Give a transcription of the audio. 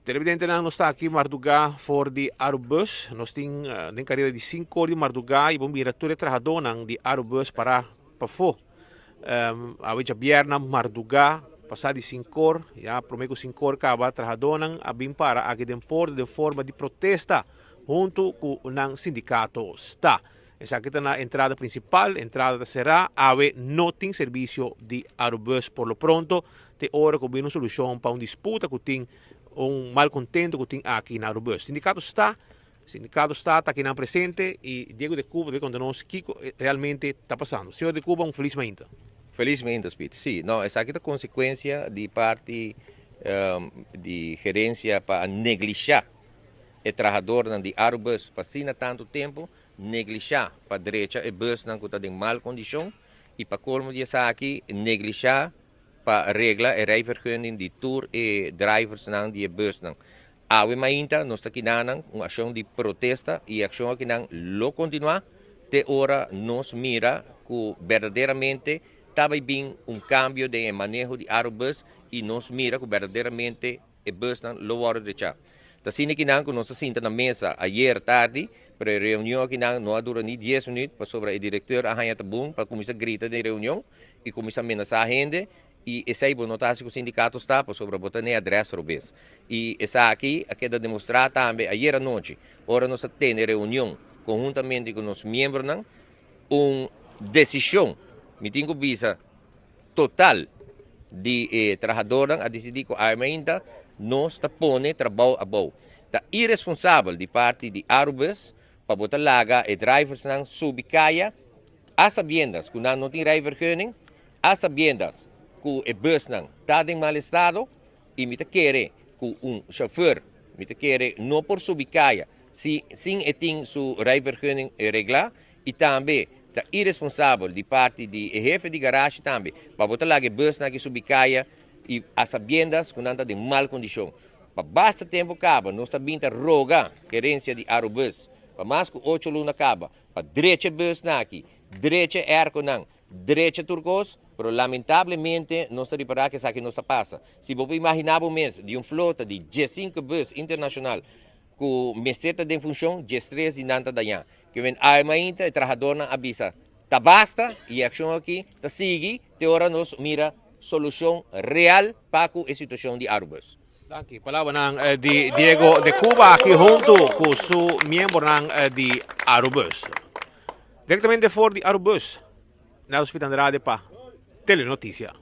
Televidentenan nos ta aki mardugá for di Arubus. Nos tin den karera di 5 or di mardugá i bo mira tur e trahadónan di Arubus pará pafó. Awe djabièrnè mardugá pasá di 5 or, ya promé ku 5 or kaba trahadónan a bin para aki den porta den forma di protesta huntu ku nan sindikato sta. Esaki ta na entrada prinsipal, entrada ta será, awe no tin servisio di Arubus por lo pronto te ora ku bini un solushon pa un disputa ku tin un malkontento ku tin aki na Arubus. Sindikato sta, sindikato sta ta akinan presente i Diego de Cuba ta konta nos kiko realmente ta pasando. Señor de Cuba un felis mainta. Felis mainta Speed. Sí, no, esaki ta konsekuensia di parti di gerensia pa a neglishá e trahadornan di Arubus pa asina tantu tempu. Neglishá pa drecha e busnan ku ta den mal kondishon i pa kolmo di esaki neglishá pa regla e rijvergunning di tur e driversnan di e busnan. Awe mainta nos ta kinanan un akshon di protesta i e akshon akinan lo kontinuá te ora nos mira ku berdaderamente ta bai bin un kambio den e maneho di Arubus i nos mira ku berdaderamente e busnan lo wòrdu drechá. Ta asina kinan ku nos a sinta na mesa ayer tardi, pero e reunion akinan no a dura ni dies minüt pasobra e direkteur a haña ta bon pa kuminsá grita den e reunion i kuminsá menasá hende i esei bo no ta hasi ku sindikato sta pasobra bo ta n'e adrès robes. I esaki a keda demostrá tambe ayer anochi ora nos a tene reunion konhuntamente ku nos miembronan un desishon, mi tin ku bisa, Total di e trahadornan a disidí ku ainda nos ta pone trabou abou. Ta iresponsabel di parti di Arubus pa bo ta laga e driversnan subi kaya a sabiendas ku nan no tin rijvergunning, a sabiendas ku e busnan ta den mal estado i mi ta kere ku un chauffeur mi ta kere no por subi kaya si sin e tin su rijvergunning reglá I tambe ta iresponsabel di parti di e hefe di garashi tambe pa bo ta laga e busnan aki subi kaya i a sabiendas ku nan ta den mal kondishon. Pa basta tempu kaba nos ta bin ta roga gerensia di Arubus pa mas ku ocho luna kaba pa drecha e busnan aki, drecha e airconan, drecha tur kos, pero lamentablemente nos ta ripará ku esaki nos ta pasa. Si bo por imaginá bo mes di un flota di diesinku bus internashonal ku mester ta den funshon, diestres di nan ta dañá. Ke men awe mainta e trahadornan a bisa ta basta y e accion aki ta sigui te ora nos mira solucion real pa cu e situacion di Arubus. Danki. Palabranan di Diego de Cuba aki hunto cu su miembronan di Arubus. Directamente for di Arubus, Nelson Piet Andrade pa Telenoticia.